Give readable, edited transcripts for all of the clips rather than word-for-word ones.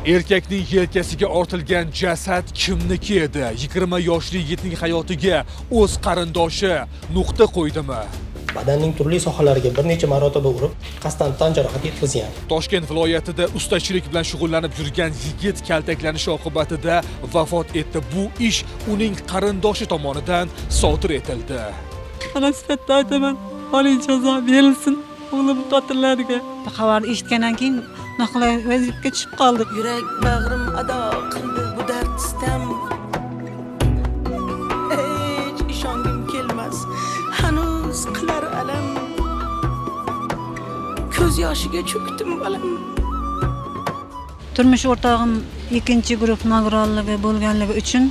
Erkakning yelkasiga ortilgan jasad kimniki edi? 20 yoshli yigitning hayotiga o'z qarindoshi nuqta qo'ydimi? Badanning turli sohalariga bir necha marotaba urib, qasddan tan jarohati yetkazgan. Toshkent viloyatida ustachilik bilan shug'ullanib yurgan yigit kaltaklanishi oqibatida vafot etdi. Bu ish uning qarindoshi tomonidan sodir etildi. Ana sifatida aytaman, oliy jazo berilsin o'g'lim qotillariga. Xabarni eshitgandan keyin noqulay vaziyatga tushib qoldik. Yurak bag'rim ado qildi bu dard sitam. Hech ishongim kelmas, hanuz qilar alam. Ko'z yoshiga cho'kdim bolam. Turmush o'rtog'im ikkinchi guruh nogironligi bo'lganligi uchun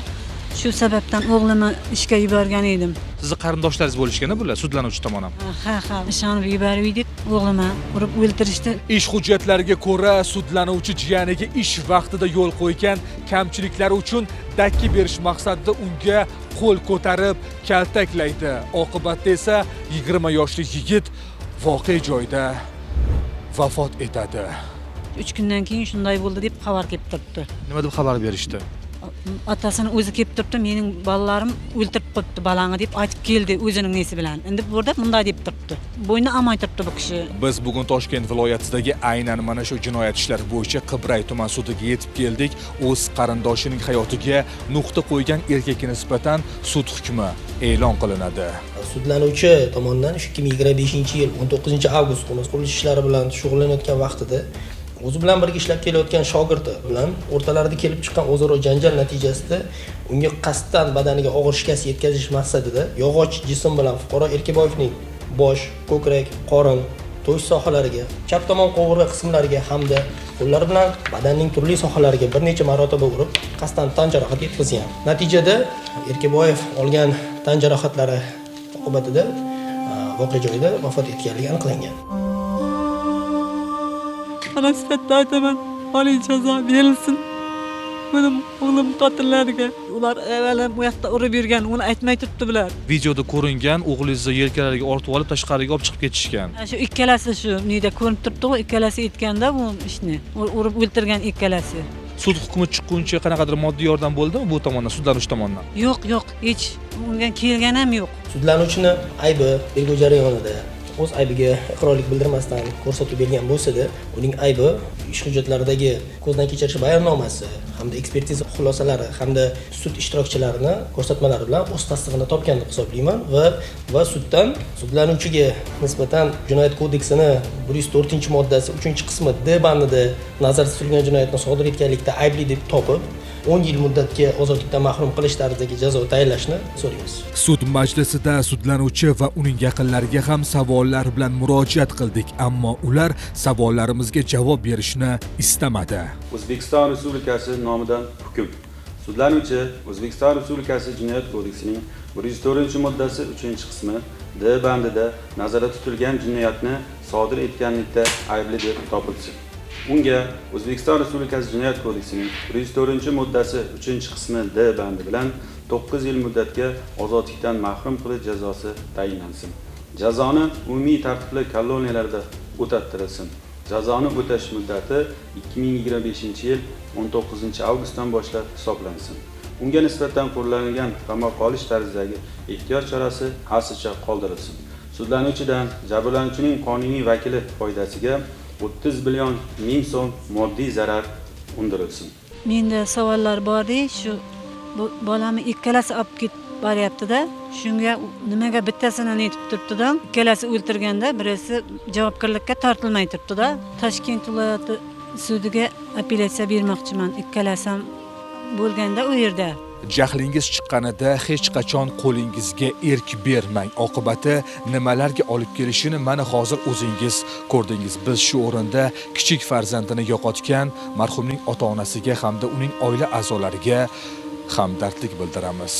shu sababdan o'g'limni ishga yuborgan edim. Sizni qarindoshlaringiz bo'lishgan bular, sudlanuvchi tomon ham. Ha, ishonib yuborib edik. O'g'limni urib o'ldirishdi. Ish hujjatlariga ko'ra, sudlanuvchi jiyaniga ish vaqtida yo'l qo'ygan kamchiliklari uchun dakki berish maqsadida unga qo'l ko'tarib kaltaklaydi. Oqibatda esa 20 yoshli yigit voqea joyida vafot etadi. 3 kundan keyin shunday bo'ldi deb xabar kelib turibdi. Nima deb xabar berishdi? Otasini o'zi kelib turibdi, mening bolalarim o'ltirib qo'yibdi balangni deb aytib keldi o'zining nesi bilan. Endi bu yerda bunday deb turibdi. Bo'yni olmay turibdi bu kishi. Biz bugun Toshkent viloyatidagi aynan mana shu jinoyat ishlari bo'yicha Qibray tuman sudiga yetib keldik. O'z qarindoshining hayotiga nuqta qo'ygan erkakka nisbatan sud hukmi e'lon qilinadi. Sudlanuvchi tomonidan 2025-yil 19 avgust kuni qurilish ishlari bilan shug'ullanayotgan vaqtida o'zi bilan birga ishlab kelayotgan shogirdi bilan o'rtalarida kelib chiqqan o'zaro janjal natijasida unga qasddan badaniga og'ir shikast yetkazish maqsadida yog'och jism bilan fuqaro Erkaboyevning bosh, ko'krak, qorin, to'sh sohalariga, chap tomon qovurg'a qismlariga hamda qo'llari bilan badanning turli sohalariga bir necha marotaba urib, qasddan tan jarohati yetkazgan. Natijada Erkaboyev olgan tan jarohatlari oqibatida voqea joyida vafot etganligi aniqlangan. Ana sifatida aytaman, oliy jazo berilsin mening o'g'lim qotillariga. Ular avval bu yoqda urib yurgan, uni aytmay turibdi bular. Videoda ko'ringan o'g'lingizni yelkalariga ortib olib tashqariga olib chiqib ketishgan. Shu ikkalasi shu neda ko'rinib turibdi-ku, ikkalasi aytganda bu ishni urib o'ldirgan ikkalasi. Sud hukmi chiqquncha qanaqadir moddiy yordam bo'ldimi bu tomondan, sudlanuvchi tomondan? Yo'q, yo'q, hech unga kelgan ham yo'q. Sudlanuvchini aybi tergov jarayonida o'z aybiga iqrorlik bildirmasdan ko'rsatib bergan bo'lsa-da, uning aybi ish hujjatlaridagi ko'zdan kechirish bayonnomasi hamda ekspertiza xulosalari hamda sud ishtirokchilarini ko'rsatmalari bilan o'z tasdig'ini topgan deb hisoblayman va suddan sudlanuvchiga nisbatan Jinoyat kodeksini 104-moddasi 3-qismi D bandida nazarda tutilgan jinoyatni sodir etganlikda aybli deb topib, 10 yil muddatga ozodlikdan mahrum qilish tarzidagi jazo tayinlashni so'raymiz. Sud majlisida sudlanuvchi va uning yaqinlariga ham savollar bilan murojaat qildik, ammo ular savollarimizga javob berishni istamadi. O'zbekiston Respublikasi nomidan hukm. Sudlanuvchi O'zbekiston Respublikasi Jinoyat kodeksining 104-moddasi 3-qismi D bandida nazarda tutilgan jinoyatni sodir etganlikda aybli deb topilsin. Unga O'zbekiston Respublikasi Jinoyat kodeksining 104-moddasi 3-qismi D bandi bilan 9 yil muddatga ozodlikdan mahrum qilish jazosi tayinlansin. Jazoni umumiy tartibli koloniyalarda o'tattirilsin. Jazoni o'tash muddati 2025-yil 19 avgustdan boshlab hisoblansin. Unga nisbatan qo'llanilgan qamoqqa olish tarzidagi ehtiyot chorasi aslicha qoldirilsin. Sudlanuvchidan jabrlanuvchining qonuniy vakili foydasiga 30 million ming so'm moddiy zarar undirilsin. Menda savollar bordi, shu bolamni ikkalasi olib ketib boryapti-da, shunga nimaga bittasini netib turibdi-da, ikkalasi o'ltirganda birisi javobgarlikka tortilmay turibdi-da. Toshkent viloyati sudiga apellyatsiya bermoqchiman, ikkalasi ham bo'lganda u yerda. Jahlingiz chiqqanida hech qachon qo'lingizga erk bermang. Oqibati nimalarga olib kelishini mana hozir o'zingiz ko'rdingiz. Biz shu o'rinda kichik farzandini yo'qotgan marhumning ota-onasiga hamda uning oila a'zolariga hamdardlik bildiramiz.